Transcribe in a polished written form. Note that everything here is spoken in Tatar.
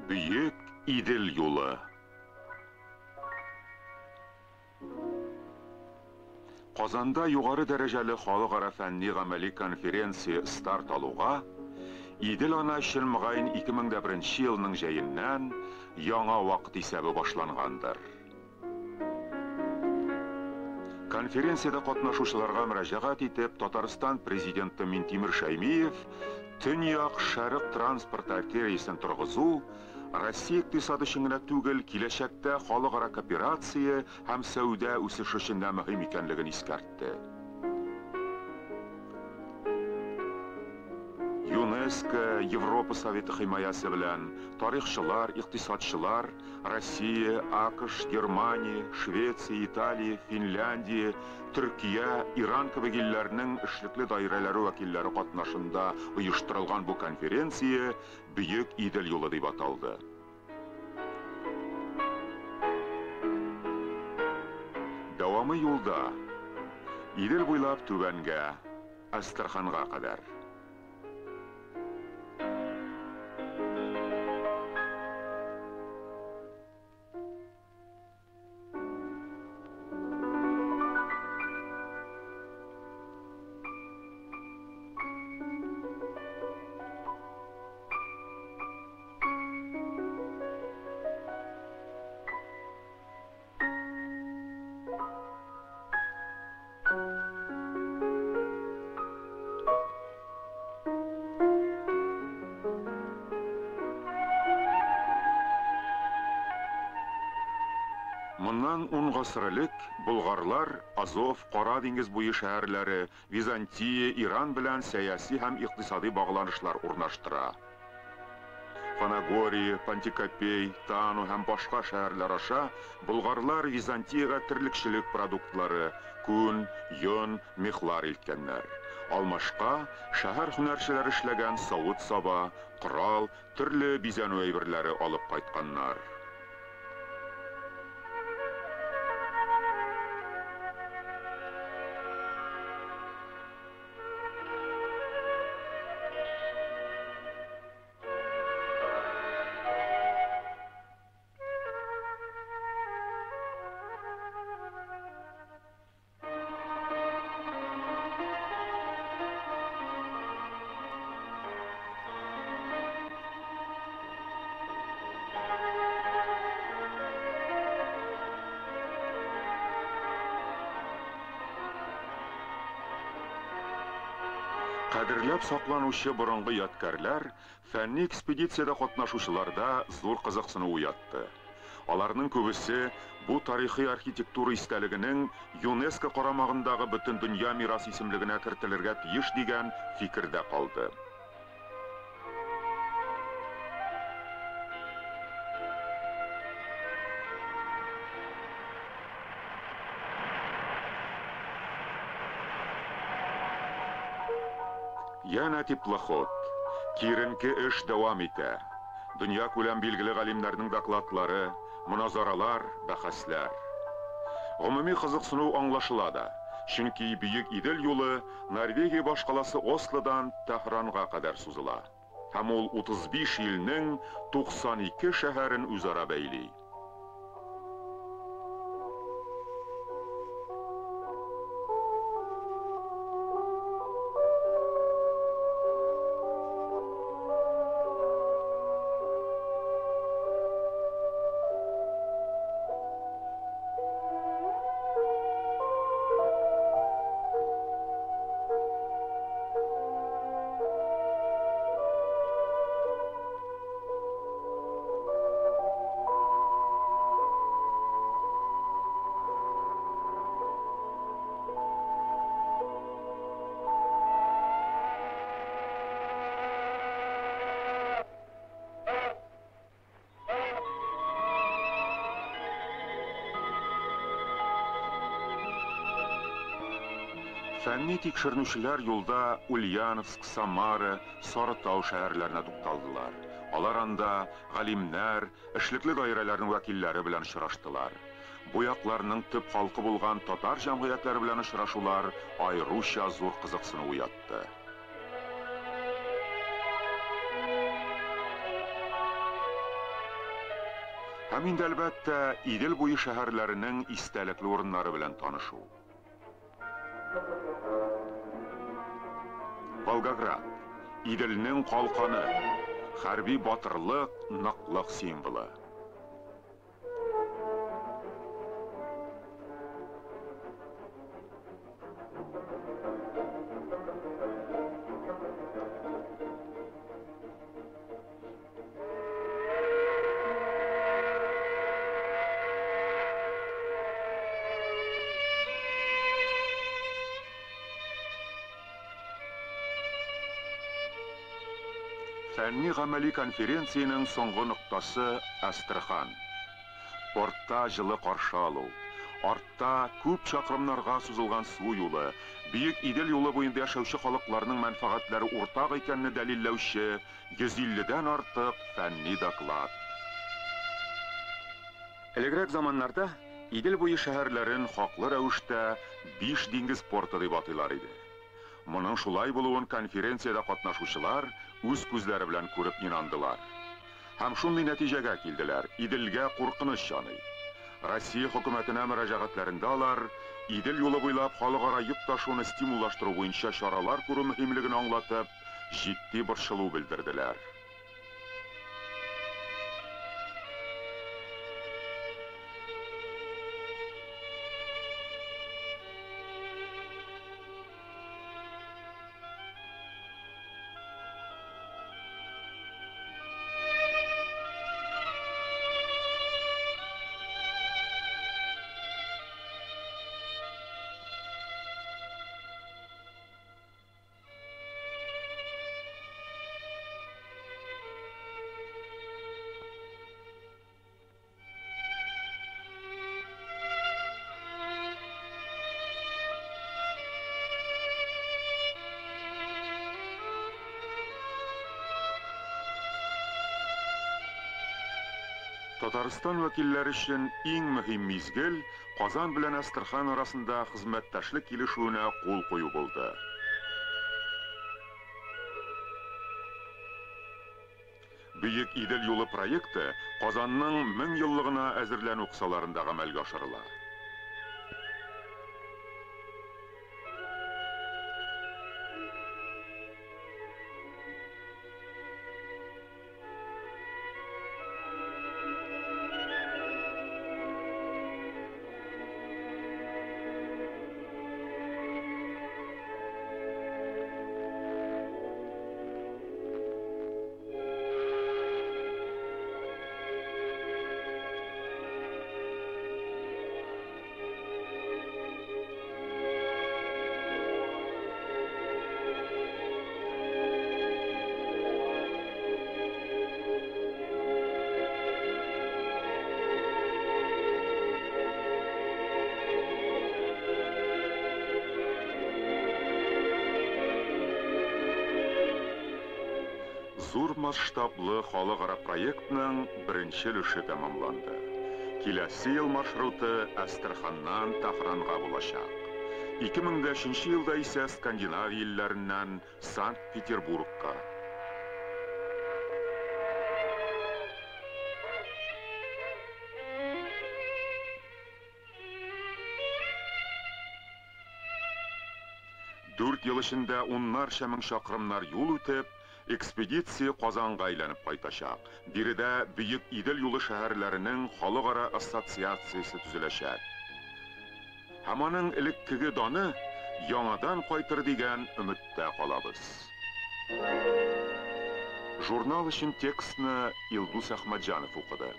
Бөек Идел юлы. Казанда югары дәрәҗәле халыкара фәнни-гамәли конференция старт алуга, Идел ана өчен мөгаен 2001 елның җәеннән яңа вакыт исәбе башлангандыр. Конференциядә катнашучыларга мөрәҗәгать итеп, Татарстан президенты Минтимер Шәймиев Төньяк-Шәрык транспорт артериясен торгызу Россия икътисады өчен генә түгел, киләчәктә халыкара кооперация һәм сәүдә үсеше өчен дә мөһим икәнлеген искәртте. ЮНЕСКО, Европа Советы химаясы белән тарихчылар, икътисадчылар Россия, АКШ, Германия, Швеция, Италия, Финляндия, Төркия, Иран кебек илләрнең эшлекле даирәләре вәкилләре катнашында оештырылган бу конференция Бөек Идел юлы дип аталды. Дәвамы юлда. Идел буйлап түбәнгә, Әстерханга кадәр. Моннан 10 гасыр элек болгарлар Азов, Кара диңгез буе шәһәрләре, Византия, Иран белән сәяси һәм икътисади багланышлар урнаштыра. Фанагория, Пантикопей, Тану һәм башка шәһәрләр аша болгарлар Византиягә терлекчелек продуктлары, күн, йон, мехлар илткәннәр. Алмашка шәһәр һөнәрчеләре эшләгән савыт-саба, корал, төрле бизәнү әйберләре алып кайтканнар. Кадерләп сакланучы борынгы ядкәрләр фәнни экспедициядә катнашучыларда зур кызыксыну уятты. Аларның күбесе бу тарихи архитектура истәлегенең ЮНЕСКО карамагындагы Бөтендөнья мирас исемлегенә кертелергә тиеш дигән фикердә калды. Янә теплоход. Киеренке эш дәвам итә. Дөнья күләм билгеле галимнәрнең докладлары, моназаралар, бәхәсләр. Гомуми кызыксыну аңлашыла да, чөнки Бөек Идел юлы Норвегия башкаласы Ослодан Тәһранга кадәр сузыла. Һәм ул 35 илнең 92 шәһәрен үзара бәйли. Фәнни тикшеренүчеләр юлда Ульяновск, Самара, Сарытау шәһәрләренә тукталдылар. Алар анда галимнәр, эшлекле даирәләрнең вәкилләре белән очраштылар. Бу якларның төп халкы булган татар җәмгыятьләре белән очрашулар аеруча зур кызыксыну уятты. Һәм инде, әлбәттә, Идел буе шәһәрләренең истәлекле урыннары белән танышу. Волгоград, Иделнең калканы, хәрби батырлык, ныклык символы. Фәнни-гамәли конференциянең соңгы ноктасы Әстерхан. Портта җылы каршы алу, артта күп чакрымнарга сузылган су юлы, Бөек Идел юлы буенда яшәүче халыкларның мәнфәгатьләре уртак икәнне дәлилләүче 150 дән артык фәнни доклад. Элегрәк заманнарда Идел буе шәһәрләрен хаклы рәвештә биш диңгез порты дип атыйлар иде. Моның шулай булуын конференциядә катнашучылар үз күзләре белән күреп инандылар. Һәм шундый нәтиҗәгә килделәр, Иделгә куркыныч яный. Россия хөкүмәтенә мөрәҗәгатьләрендә алар Идел юлы буйлап халыкара йөк ташуны стимуллаштыру буенча чаралар күрү мөһимлеген аңлатып, җитди борчылу белдерделәр. Татарстан вәкилләре өчен иң мөһим мизгел Казан белән Әстерхан арасында хезмәттәшлек килешүенә кул кую булды. Бөек Идел юлы проекты Казанның 1000 еллыгына әзерләнү кысаларында гамәлгә ашырыла. Зур масштаблы халыкара проектның беренче өлеше тәмамланды. Киләсе ел маршруты Әстерханнан Тәһранга булачак. 2003 елда исә Скандинавия илләреннән Санкт-Петербургка. Дүрт ел эчендә уннарча мең чакрымнар юл үтеп, экспедиция Казанга әйләнеп кайтачак. Биредә Бөек Идел юлы шәһәрләренең халыкара ассоциациясе төзеләчәк. Һәм аның элеккеге даны яңадан кайтыр дигән өметтә калабыз. Журнал өчен текстны Илдус Әхмәтҗанов укыды.